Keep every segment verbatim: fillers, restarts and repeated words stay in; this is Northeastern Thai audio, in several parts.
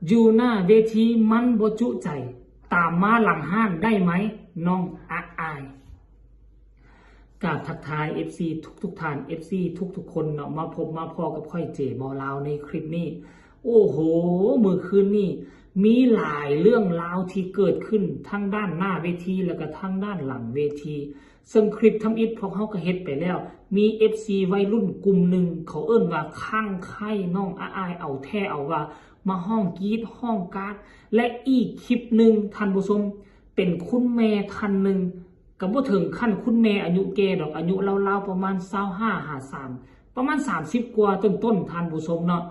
อยู่หน้าเวทีมันบ่จุใจ ตามมาหลังห้านได้ไหม น้องอะอาย กราบทักทาย เอฟซี ทุกทุกท่าน เอฟซี ทุกทุกคนเนาะ มาพบมาพ้อกับข้อยเจบ่าวลาวในคลิปนี้ โอ้โห มื้อคืนนี้มีหลายเรื่องราวที่เกิดขึ้นทั้งด้านหน้าเวทีแล้วก็ทั้งด้านหลังเวที ซึ่งคลิปทำอิฐพวกเฮาก็เฮ็ดไปแล้ว มี เอฟซี วัยรุ่นกลุ่มหนึ่ง เขาเอิ้นว่าคลั่งไคล้น้องอะอายเอาแท้เอาว่า มาฮ้องกรี๊ดฮ้องกราด และอีกคลิปหนึ่งท่านผู้ชม เป็นคุณแม่ท่านหนึ่ง ก็บ่ถึงขั้นคุณแม่อายุแก่ดอก อายุราวๆประมาณซาวห้าหาสาม ประมาณสามสิบกว่าต้นๆ ท่านผู้ชมเนาะ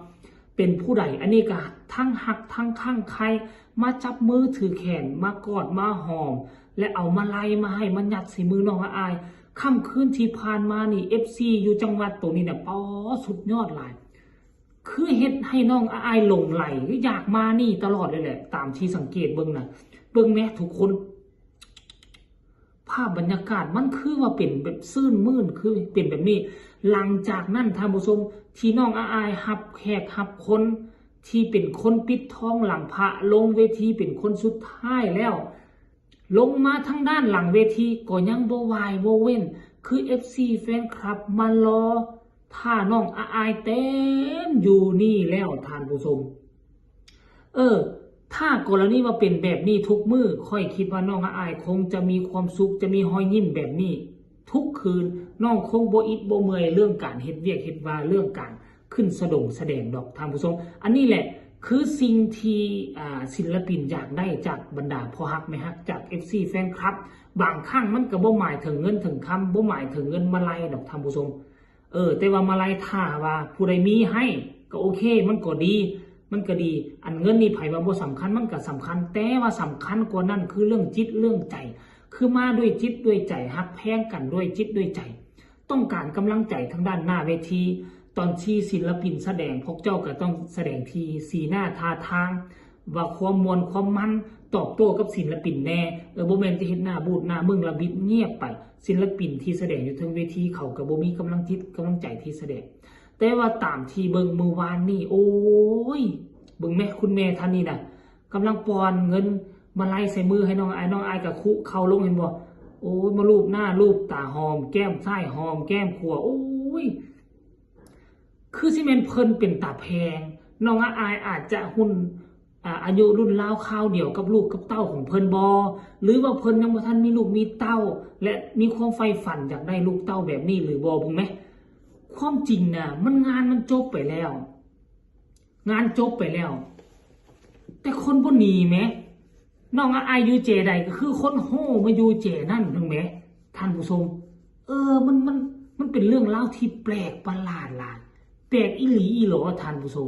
เป็นผู้ใด อันนี้ก็ทั้งฮักทั้งคลั่งไคล้ มาจับมือถือแขน มากอดมาหอม และเอามาลัยมาให้ มายัดใส่มือน้องอะอาย ค่ำคืนที่ผ่านมานี่ เอฟซี อยู่จังหวัดตัวนี้เนี่ย ป๊อด สุดยอดหลาย คือเฮ็ดให้น้องอะอายหลงใหล อยากมานี่ตลอดเลยแหละ ตามที่สังเกตเบิ่งนะ เบิ่งแหมทุกคน ภาพบรรยากาศมันคือว่าเป็นแบบชื่นมื่น คือเป็นแบบนี้ หลังจากนั้นท่านผู้ชม ที่น้องอะอายรับแขกรับคน ที่เป็นคนปิดทองหลังพระลงเวทีเป็นคนสุดท้ายแล้ว ลงมาทางด้านหลังเวทีก็ยังบ่วายบ่เว้น คือ เอฟซี แฟนคลับมารอท่าน้องอะอายเต็มอยู่นี่แล้วท่านผู้ชม เออ ถ้ากรณีว่าเป็นแบบนี้ทุกมื้อ ข้อยคิดว่าน้องอะอายคงจะมีความสุข จะมีฮอยยิ้มแบบนี้ทุกคืน น้องคงบ่อิดบ่เมื่อยเรื่องการเฮ็ดเวียกเฮ็ดวา เรื่องการขึ้นสะดงแสดงดอกท่านผู้ชม อันนี้แหละคือสิ่งที่ อ่า ศิลปินอยากได้จากบรรดาพ่อฮักแม่ฮัก จาก เอฟซี แฟนคลับ บางครั้งมันก็บ่หมายถึงเงินถึงคำ บ่หมายถึงเงินมาลัยดอกท่านผู้ชม เออ แต่ว่ามาลัยถ้าว่าผู้ใดมีให้ก็โอเค มันก็ดี มันก็ดี อันเงินนี่ไผว่าบ่สำคัญ มันก็สำคัญ แต่ว่าสำคัญกว่านั้นคือเรื่องจิตเรื่องใจ คือมาด้วยจิตด้วยใจ ฮักแพงกันด้วยจิตด้วยใจ ต้องการกำลังใจทางด้านหน้าเวที ตอนที่ศิลปินแสดง พวกเจ้าก็ต้องแสดงที่สีหน้าท่าทาง ว่าความม่วนความมัน ตอบโต้กับศิลปินแน่ เออ บ่แม่นจะเฮ็ดหน้าบูดหน้าบึ้งแล้วบิดเงียบไป ศิลปินที่แสดงอยู่เทิงเวทีเขาก็บ่มีกำลังจิตกำลังใจที่แสดง แต่ว่าตามที่เบิ่งมื้อวานนี่ โอ้ย เบิ่งแหมคุณแม่ท่านนี้น่ะ กำลังป้อนเงินมาลัยใส่มือให้น้องอาย น้องอายก็คุเข่าลง เห็นบ่ โอ้ย มาลูบหน้าลูบตา หอมแก้มซ้ายหอมแก้มขวา โอ้ย คือสิแม่นเพิ่นเป็นตาแพง น้องอะอายอาจจะรุ่น อ่า อายุรุ่นราวคราวเดียวกับลูกกับเต้าของเพิ่นบ่ หรือว่าเพิ่นยังบ่ทันมีลูกมีเต้า และมีความใฝ่ฝันอยากได้ลูกเต้าแบบนี้หรือบ่ เบิ่งแหม ความจริงน่ะ มันงานมันจบไปแล้ว งานจบไปแล้ว แต่คนบ่หนีแหม น้องอะอายอยู่แจใดก็คือคนโฮมาอยู่แจนั่น เบิ่งแหม ท่านผู้ชม เออ มัน มัน มันเป็นเรื่องราวที่แปลกประหลาดหลาย แปลกอีหลีอีหลอท่านผู้ชม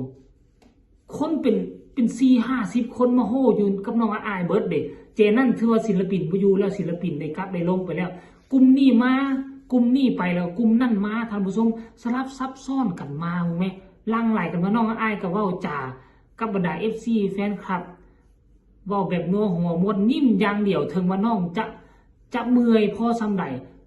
คนเป็น เป็นสี่ห้าสิบคนมาโฮอยู่กับน้องอะอายเบิดเด้ แจนั่นถือว่าศิลปินบ่อยู่แล้ว ศิลปินได้กลับได้ลงไปแล้ว กลุ่มนี้มา กลุ่มนี้ไปแล้ว กลุ่มนั่นมา ท่านผู้ชม สลับซับซ้อนกันมา เบิ่งแหม หลั่งไหลกันมา น้องอะอายก็เว้าจากับบรรดา เอฟซี แฟนคลับ เว้าแบบนัวหัวม่วน ยิ้มอย่างเดียว ถึงว่าน้องจะ จะเมื่อยพอส่ำใด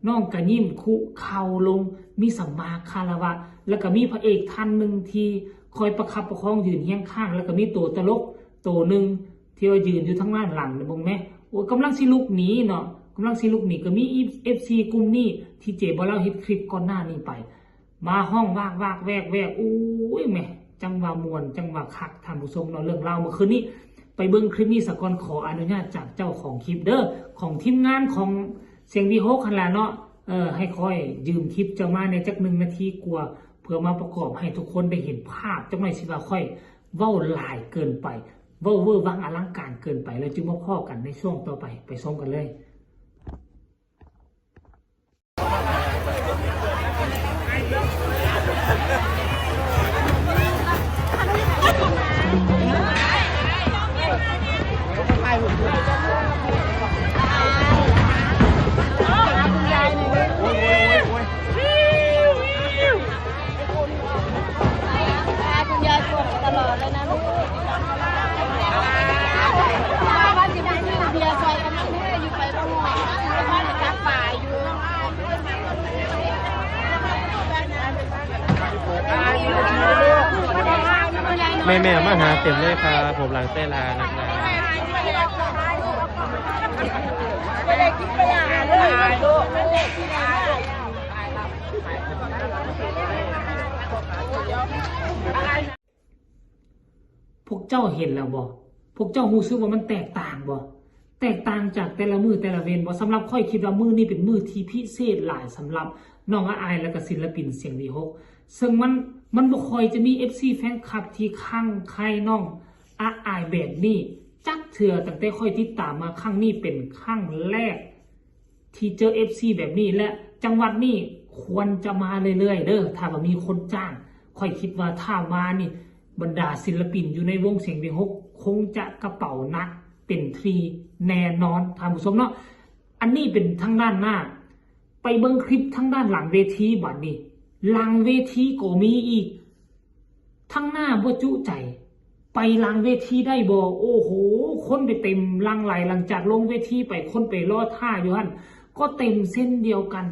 น้องก็ยิ้มคุเข่าลง มีสัมมาคารวะ แล้วก็มีพระเอกท่านหนึ่งที่คอยประคับประคองยืนเคียงข้าง แล้วก็มีตัวตลกตัวหนึ่งที่ว่ายืนอยู่ทางด้านหลังน่ะ เบิ่งแหม โอ้ย กำลังสิลุกหนีเนาะ กำลังสิลุกหนี ก็มี เอฟซี กลุ่มนี้ที่เจบ่าวลาวเฮ็ดคลิปก่อนหน้านี้ไป มาฮ้องวากวากแวกแวก โอ้ยแหม จังว่าม่วน จังว่าคัก ท่านผู้ชมเนาะ เรื่องราวเมื่อคืนนี้ ไปเบิ่งคลิปนี้ซะก่อน ขออนุญาตจากเจ้าของคลิปเด้อ ของทีมงานของเสียงวีหกหั่นล่ะเนาะ เออ ให้ข้อยยืมคลิปเจ้ามาแหน่จักหนึ่งนาทีกว่า เพื่อมาประกอบให้ทุกคนได้เห็นภาพจักหน่อย สิว่าข้อยเว้าหลายเกินไป เว้าเวอร์วังอลังการเกินไป แล้วจึงมาพ้อกันในช่วงต่อไป ไปชมกันเลย คุณยายกดตลอดเลยนะลูก ว่าสิได้เบียร์ซอยกันนั่งแท้อยู่ไป แม่ๆ มาหาเต็มเลยครับ ผมหลังเตลานะครับ พวกเจ้าเห็นแล้วบ่ พวกเจ้ารู้สึกว่ามันแตกต่างบ่ แตกต่างจากแต่ละมื้อแต่ละเวนบ่ สำหรับข้อยคิดว่ามื้อนี้เป็นมื้อที่พิเศษหลายสำหรับน้องอาอายและก็ศิลปินเสียงวีหก ซึ่งมัน มันบ่ค่อยจะมี เอฟซี แฟนคลับที่คลั่งไคล้น้องอาอายแบบนี้จักเทื่อ ตั้งแต่ข้อยติดตามมา ครั้งนี้เป็นครั้งแรก ที่เจอ เอฟซี แบบนี้ และจังหวัดนี้ควรจะมาเรื่อยๆเด้อ ถ้าว่ามีคนจ้าง ข้อยคิดว่าถ้ามานี่ บรรดาศิลปินอยู่ในวงเสียงวีหกคงจะกระเป๋าหนักเป็นทีแน่นอนท่านผู้ชมเนาะ อันนี้เป็นทางด้านหน้า ไปเบิ่งคลิปทางด้านหลังเวทีบัดนี้ หลังเวทีก็มีอีก ทั้งหน้าบ่จุใจ ไปหลังเวทีได้บ่ โอ้โห คนไปเต็มหลั่งไหล หลังจากลงเวทีไป คนไปรอท่าอยู่หั่น ก็เต็มเช่นเดียวกัน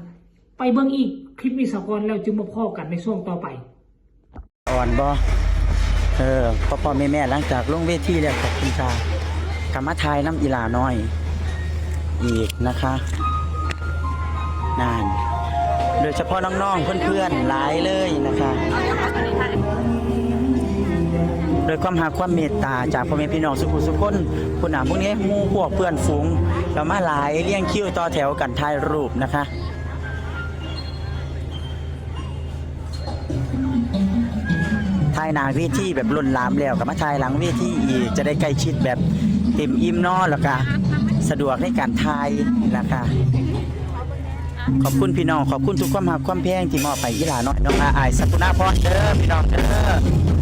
ไปเบิ่งอีกคลิปนี้ซะก่อน แล้วจึงมาพ้อกันในช่วงต่อไป อ่อนบ่ เออ พ่อพ่อแม่แม่หลังจากลงเวทีแล้ว ขอบคุณค่ะ กลับมาถ่ายน้ำอีหลาน้อย อีกนะคะ นั่น โดยเฉพาะน้องๆ เพื่อนๆ หลายเลยนะคะ โดยความหาความเมตตาจากพ่อแม่พี่น้องสุขุสุคน ผู้หนาพวกนี้หมู่พวกเพื่อนฝูง เรามาหลายเรียงคิวต่อแถวกันถ่ายรูปนะคะ ถ่ายหน้าเวทีแบบล้นหลามแล้วก็มาถ่ายหลังเวทีอีก จะได้ใกล้ชิดแบบเต็มอิ่มเนาะ แล้วก็สะดวกในการถ่ายนะคะ ขอบคุณพี่น้อง ขอบคุณทุกความฮักความแพงที่มอบให้อีหลาน้อยน้องอาอายสกุณาพรเด้อพี่น้องเด้อ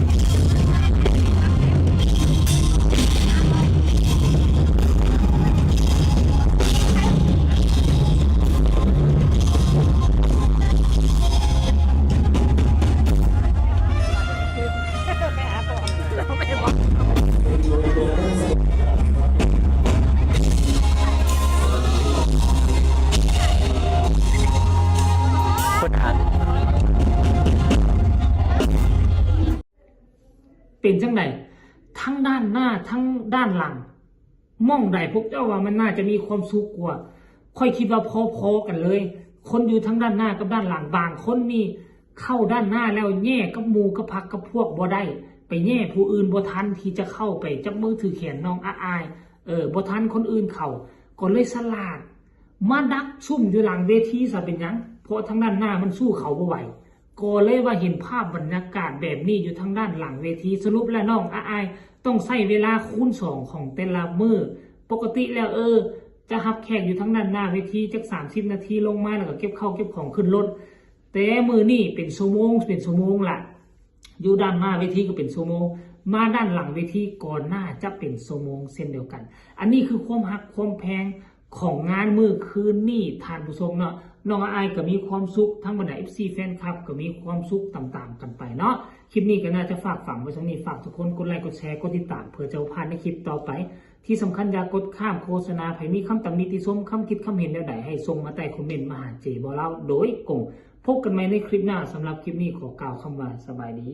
เป็นจั่งใด ทั้งด้านหน้าทั้งด้านหลัง หม่องใดพวกเจ้าว่ามันน่าจะมีความสุขกว่า ข้อยคิดว่าพอๆกันเลย คนอยู่ทั้งด้านหน้ากับด้านหลัง บางคนนี่เข้าด้านหน้าแล้วแย่กับหมู่กับพรรคกับพวกบ่ได้ ไปแย่ผู้อื่นบ่ทันที่จะเข้าไปจับมือถือแขนน้องอาอาย เออ บ่ทันคนอื่นเข้า ก็เลยสลาด มาดักซุ่มอยู่หลังเวทีซะเป็นหยัง เพราะทางด้านหน้ามันสู้เขาบ่ไหว ก็เลยว่าเห็นภาพบรรยากาศแบบนี้อยู่ทางด้านหลังเวที สรุปแล้วน้องอาอายต้องใช้เวลาคูณสองของแต่ละมื้อ ปกติแล้ว เออ จะรับแขกอยู่ทางด้านหน้าเวทีจักสามสิบนาที ลงมาแล้วก็เก็บข้าวเก็บของขึ้นรถ แต่มื้อนี้เป็นชั่วโมง เป็นชั่วโมงละ อยู่ด้านหน้าเวทีก็เป็นชั่วโมง มาด้านหลังเวทีก็น่าจะเป็นชั่วโมงเช่นเดียวกัน อันนี้คือความฮักความแพงของงานมื้อคืนนี้ท่านผู้ชมเนาะ น้องอาอายก็มีความสุข ทั้งบรรดา เอฟซี แฟนคลับก็มีความสุขตามๆกันไปเนาะ คลิปนี้ก็น่าจะฝากฝังไว้เท่านี้ ฝากทุกคนกดไลค์กดแชร์กดติดตาม เพื่อจะบ่พลาดในคลิปต่อไป ที่สำคัญอย่ากดข้ามโฆษณา ใผมีคำตำหนิติชม คำคิดคำเห็นแนวใดให้ส่งมาใต้คอมเมนต์มาหาเจบ่าวลาวโดยตรง พบกันใหม่ในคลิปหน้า สำหรับคลิปนี้ขอกล่าวคำว่าสบายดี